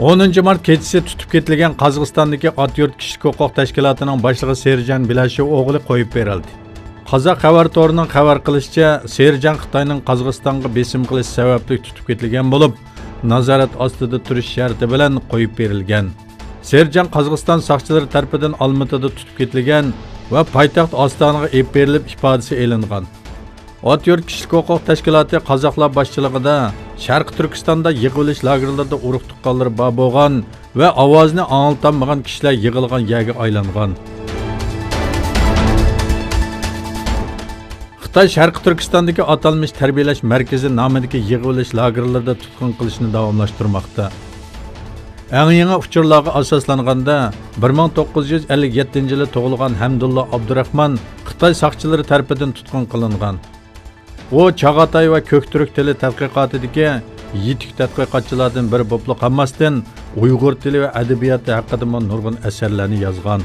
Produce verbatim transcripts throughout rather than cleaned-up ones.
ئونىنچى مارت كېچىسى تۇتۇپ كېتىلگەن قازاقىستاندىكى ئات يۇرت كىشىلىك ھوقۇق تەشكىلاتىنىڭ باشلىقى سېرجان بىلەشېۋ ئوغلى قويۇپ بېرىلدى. قازاق خەۋەر تورىنىڭ خەۋەر قىلىشىچە، سېرجان خىتاينىڭ قازاقىستانغا بېسىم قىلىشى سەۋەبلىك تۇتۇپ كېتىلگەن بولۇپ، نازارەت ئاستىدا تۇرۇش شەرتى بىلەن قويۇپ بېرىلگەن. سېرجان قازاقىستان ساقچىلىرى تەرىپىدىن ئالمىتىدا تۇتۇپ كېتىلگەن ۋە پايتەخت ئاستانىغا ئېلىپ بېرىلىپ ئىپادىسى ئېلىنغان. ئات يۇرت كىشىلىك ھوقۇق تەشكىلاتى قازاقلار باشچىلىقىدا شەرقىي تۈركىستاندا يىغىۋېلىش لاگېرلىرىدا ئۇرۇق تۇغقانلىرى بار بولغان ۋە ئاۋازىنى ئاڭلىتالمىغان كىشىلەر يىغىلغان يەرگە ئايلانغان. خىتاي شەرقىي تۈركىستاندىكى ئاتالمىش تەربىيەلەش مەركىزى نامىدىكى يىغىۋېلىش لاگېرلىرىدا تۇتقۇن قىلىشنى داۋاملاشتۇرماقتا. ئەڭ يېڭى ئۇچۇرلارغا ئاساسلانغاندا، بىر مىڭ توققۇز يۈز ئەللىك يەتتىنچى يىلى تۇغۇلغان ھەمدۇللا ئابدۇراخمان خىتاي ساقچىلىرى تەرىپىدىن تۇتقۇن قىلىنغان. ئۇ چاغاتاي ۋە كۆكتۈرك تىلى تەتقىقاتىدىكى يېتىك تەتقىقاتچىلاردىن بىرى بولۇپلا قالماستىن، ئۇيغۇر تىلى ۋە ئەدەبىياتى ھەققىدىمۇ نۇرغۇن ئەسەرلەرنى يازغان.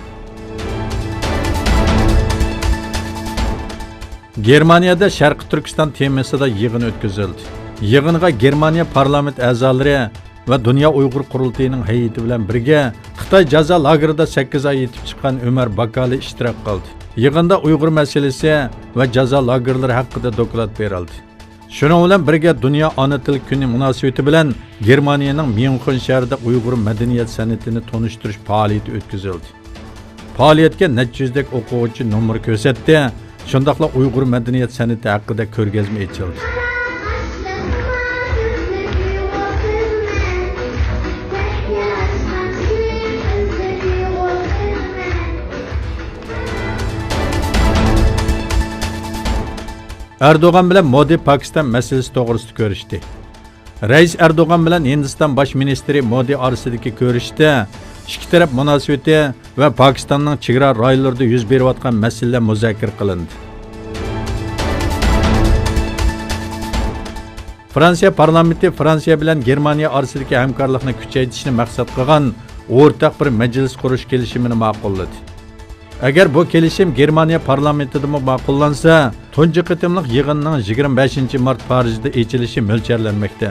گېرمانىيەدە شەرقىي تۈركىستان تېمىسىدا يىغىن ئۆتكۈزۈلدى. يىغىنغا گېرمانىيە پارلامېنت ئەزالىرى ۋە دۇنيا ئۇيغۇر قۇرۇلتىيىنىڭ ھەيئىتى بىلەن بىرگە خىتاي جازا لاگېرىدا سەككىز ئاي يېتىپ چىققان ئۆمەر باكالى ئىشتىراك قىلدى. يىغىندا ئۇيغۇر مەسىلىسى ۋە جازا لاگېرلىرى ھەققىدە دوكلات بېرىلدى. شۇنىڭ بىلەن بىرگە، دۇنيا ئانا تىل كۈنى مۇناسىۋىتى بىلەن گېرمانىيەنىڭ ميۇنخېن شەھىرىدە ئۇيغۇر مەدەنىيەت سەنئىتىنى تونۇشتۇرۇش پائالىيىتى ئۆتكۈزۈلدى. پائالىيەتكە نەچچە يۈزدەك ئوقۇغۇچى نومۇر كۆرسەتتى، شۇنداقلا ئۇيغۇر مەدەنىيەت سەنئىتى ھەققىدە كۆرگەزمە ئېچىلدى. ئەردوغان بىلەن مودى پاكىستان مەسىلىسى توغرىسىدا كۆرۈشتى. رەئىس ئەردوغان بىلەن ھىندىستان باش مىنىستىرى مودى ئارىسىدىكى كۆرۈشۈشتە ئىككى تەرەپ مۇناسىۋىتى ۋە پاكىستاننىڭ چېگرا رايونلىرىدا يۈز بېرىۋاتقان مەسىلىلەر مۇزاكىرە قىلىندى. فرانسىيە پارلامېنتى فرانسىيە بىلەن گېرمانىيە ئارىسىدىكى ھەمكارلىقنى كۈچەيتىشنى مەقسەت قىلغان ئورتاق بىر مەجلىس قۇرۇش كېلىشىمىنى ماقۇللىدى. ئەگەر بۇ كېلىشىم گېرمانىيە پارلامېنتىدىمۇ ماقۇللانسا، تۇنجى قېتىملىق يىغىننىڭ يىگىرمە بەشىنچى مارت پارىژدا ئېچىلىشى مۆلچەرلەنمەكتە.